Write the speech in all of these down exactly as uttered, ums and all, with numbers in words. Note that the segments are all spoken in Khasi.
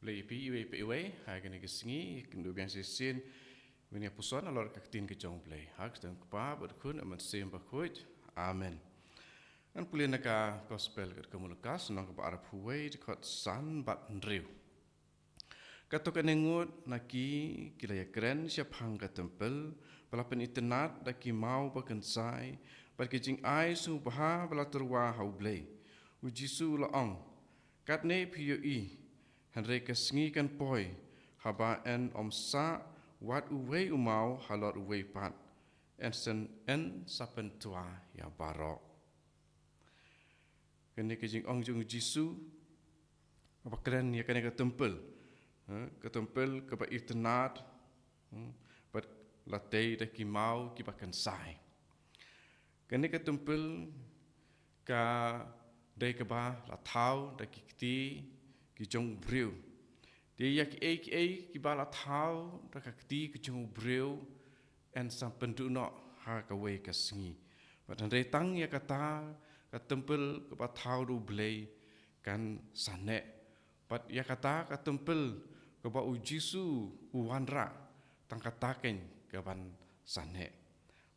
Blei ïa phi iwei pa iwei, ha kane ka sngi, kynduh biang shisien, ngin ïa puson halor ka ktien ka jong U Blei. Ha ka kyrteng U Kpa, bad U Khun, bad U Mynsiem Bakhuid. Amen. Ngan pule na ka gospel katkum u Lukas, lynnong kaba arphew wei, dkhot san bad hynriew. Katto katne ngut na ki, ki la ïakren shaphang ka templ, ba la pynitynnad da ki maw bakynsai, bad ki jingai sngewbha ba la tyrwa ha U Blei. U Jisu u la ong, katne phi ïohi, hynrei ka sngi kan poi, haba yn ym sah wat uwei u maw halor uwei pat, yn sa, yn sa pyntwa ïa baroh. Kane ka jingong jong U Jisu, kaba kren ïa kane ka templ. Ha, ka templ kaba itynnad, hmm, bad la tei da ki maw kiba kynsai. Kane ka templ ka dei kaba la thaw da ki kti ki jong u briew. Te ïa kiei kiei kiba la thaw da ka kti ki jong u briew, yn sa pynduh noh ha kawei ka sngi. Bad hynrei tang ïa kata ka templ kaba thaw da U Blei kan sa neh. Bad ïa kata ka templ kaba U Jisu u wanrah, tang kata keiñ kaban sa neh.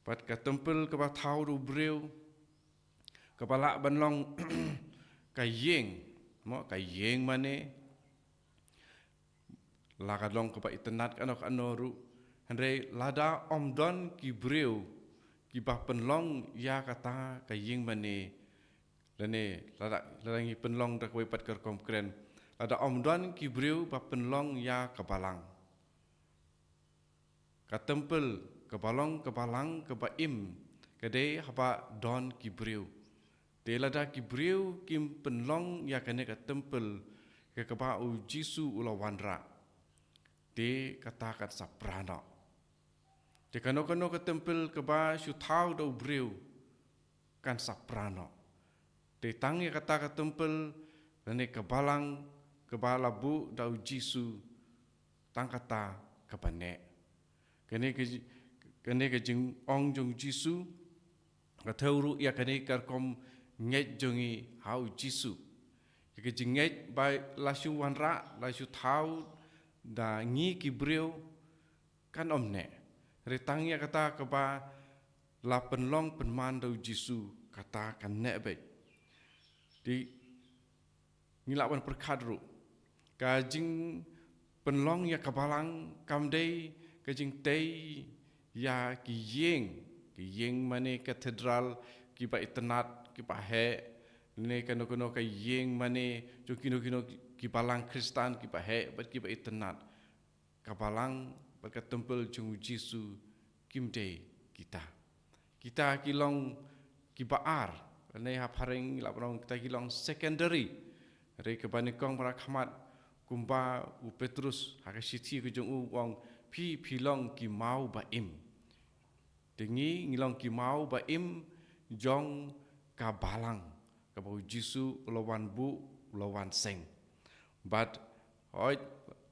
Bad ka templ kaba thaw da u briew, kaba lah ban long ka ïing, mo, ka ïing mane, la ka long kaba itynnad kano kano ruh, hynrei lada ym don ki briew kiba pynlong ïa kata ka ïing mane, lane lada, lada ngi pynlong da kawei pat ka rukom kren, lada ym don ki briew ba pynlong ïa ka balang, ka templ kaba long ka balang kaba im ka dei haba don ki briew. Te lada ki briew kim pynlong ïa kane ka templ ïa kaba U Jisu u la wanrah, te kata kan sa pra noh. Te kano kano ka templ kaba shu thaw da u briew kan sa pra noh. Te tang ïa kata ka templ lane ka balang kaba la buh da U Jisu, tang kata kaba neh. Kane ka ji-, kane ka jingong jong U Jisu ka thew ruh ïa kane ka rukom ngeit jong ngi ha U Jisu. Ïa ka jingngeit ba la shu wanrah, la shu thaw da ngi ki briew, kan ym neh. Hynrei tang ïa kata kaba la pynlong pynman da U Jisu, kata kan neh beit. Te ngi lah ban pyrkhat ruh, ka jingpynlong ïa ka balang kam dei ka jingtei ïa ki ïing, ki ïing mane cathedral kiba itynnad kiba heh, ne kano kano ka ïing mane jong kino kino ki balang Khristan kiba heh bad kiba itynnad. Ka balang bad ka templ jong U Jisu kim dei kita. Kita ki long kiba ar, ne ha phareng la ba long kita ki long secondary. Hynrei kaba nyngkong ba la khmat, kumba u Petrus ha ka shithi ka jong u u ong, phi, phi long ki maw ba im. Te ngi, ngi long ki maw ba im jong ka balang kaba U Jisu u la wan buh, u la wan seng. Bad hooid,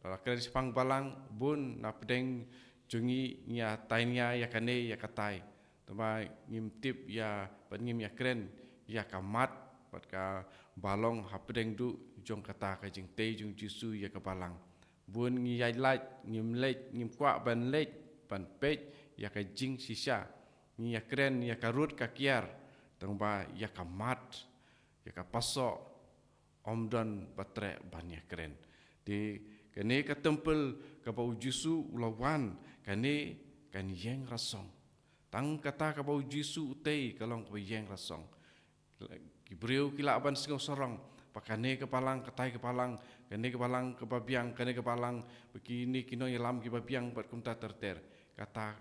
la kren shaphang balang, bun na pdeng jong ngi ngi ïa tainia ïa kane ïa katai. Tangba ngim tip ïa, bad ngim ïa kren ïa ka mat bad kaba long ha pdeng duh jong kata ka jingtei jong U Jisu ïa ka balang. Bun ngi ïaid lait, ngim leit, ngim kwah ban leit ban peit ïa ka jingshisha. Ngi ïa kren ïa ka rud ka kiar, tangba ïa ka mat, ïa ka pasoh, ym don ba treh ban ïa kren. Te kane ka templ kaba U Jisu u la wan, kane kan ïeng rasong. Tang kata kaba U Jisu u tei ka long kaba ïeng rasong. Ki briew ki lah ban sngew sarong ba kane ka balang, katai ka balang, kane ka balang kaba biang, kane ka balang, ba kine ki nongïalam kiba biang bad kumta ter ter. Kata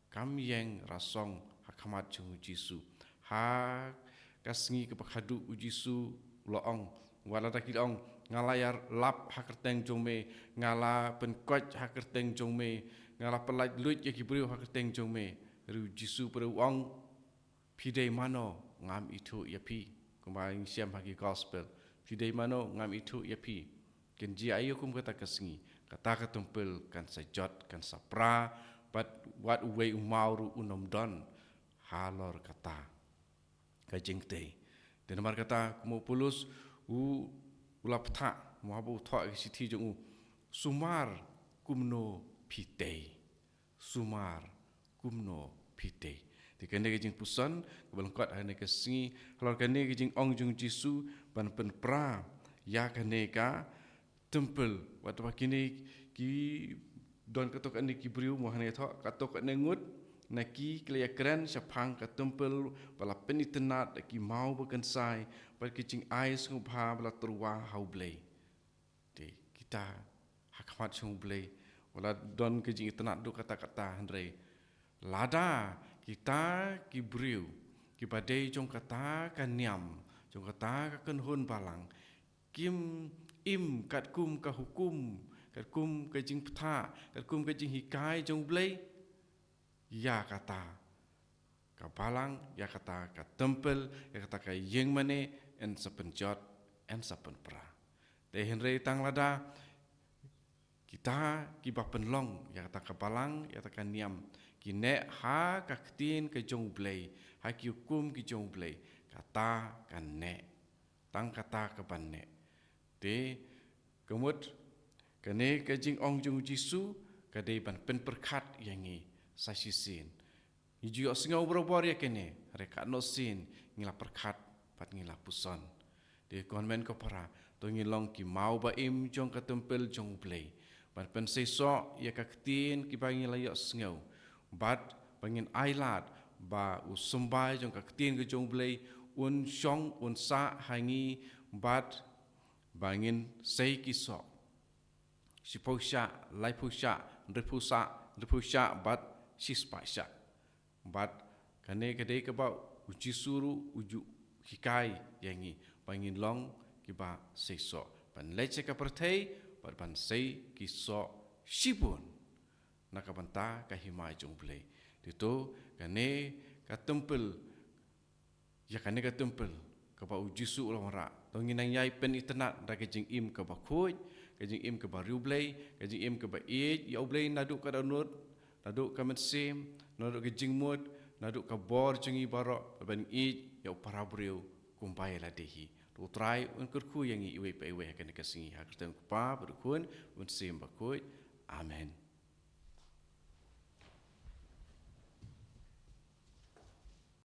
kam ïeng rasong ha khmat jong U Jisu. Ha ka sngi kaba khadduh U Jisu u la ong, wat lada ki la ong, nga la ïalap ha kyrteng jong me, nga la pynkoit ha kyrteng jong me, nga la pyllait luid ïa ki briew ha kyrteng jong me. Hynrei U Jisu pat u ong, phi dei mano, ngam ithuh ïa phi. Kumba ngi shem ha ki gospel, phi dei mano, ngam ithuh ïa phi. Kan jia aïu kum kata ka sngi? Kata ka templ kan sa jot, kan sa pra, bad wat uwei u maw ruh un ym don halor kata ka jingtei. Te namar kata, kumba u Paulus u, u la pyrta, mo, haba u thoh ka shithi jong u, Sumar kumno phi tei. Sumar kumno phi tei. Te kane ka jingpuson kaba lyngkot ha kane ka sngi halor kane ka jingong jong u Jisu ban pynpra ïa kane ka templ. Wat ba kine ki don katto katne ki briew mo hangne thoh katto katne ngut na ki ki la ïakren shaphang ka templ ba la pynitynnad da ki maw ba kynsai bad ki jingai sngewbha ba la tyrwa ha U Blei. Te kita ha khmat jong U Blei wat la don ka jingitynnad duh katta katta, hynrei lada kita ki briew kiba dei jong kata ka niam, jong kata ka kynhun balang, kim im katkum ka hukum, katkum ka jingbthah, katkum ka jinghikai jong U Blei, ïa kata ka balang, ïa kata ka templ, ïa kata ka ïing mane yn sa pynjot, yn sa pynpra. Te hynrei tang lada kita kiba pynlong ïa kata ka balang, ïa kata ka niam, ki neh ha ka ktien ka jong U Blei, ha ki hukum ki jong U Blei, kata kan neh. Tang kata kaban neh. Te ka mut kane ka jingong jong u Jisu ka dei ban pynpyrkhat ïa ngi sa shisien. Ngi ju ïohsngew barabor ïa kane, hynrei katno sien ngi la pyrkhat bad ngi la puson. Te ko hynmen ko para, to ngin long ki maw ba im jong ka templ jong U Blei, ban pynseisoh ïa ka ktien kiba ngi la ïohsngew, bad ba ngin ailad ba u symbai jong ka ktien ka jong U Blei un shong, un sah ha ngi, bad ba ngin sei ki soh. Shiphew shah, laiphew shah, hynriewphew shah, hynriewphew shah bad shispah shah. Bad kane ka dei kaba u Jisu ruh u ju hikai ïa ngi ba ngin long kiba seisoh, ban leit sha ka pyrthei bad ban sei ki soh shibun na ka bynta ka hima jong U Blei. Te to kane ka templ, ïa kane ka templ kaba u Jisu u la wanrah, to ngin nang ïai pynitynnad da ka jingim kaba khuid, ka jingim kaba riewblei, ka jingim kaba ïeit ïa U Blei naduh ka dohnud, naduh ka mynsiem, naduh ka jingmut, naduh ka bor jong ngi baroh, ban ïeit ïa u para briew kumba ïa lade hi. To U Trai un kyrkhu ïa ngi iwei pa iwei ha kane ka sngi, ha ka kyrteng U Kpa bad U Khun bad U Mynsiem Bakhuid. Amen.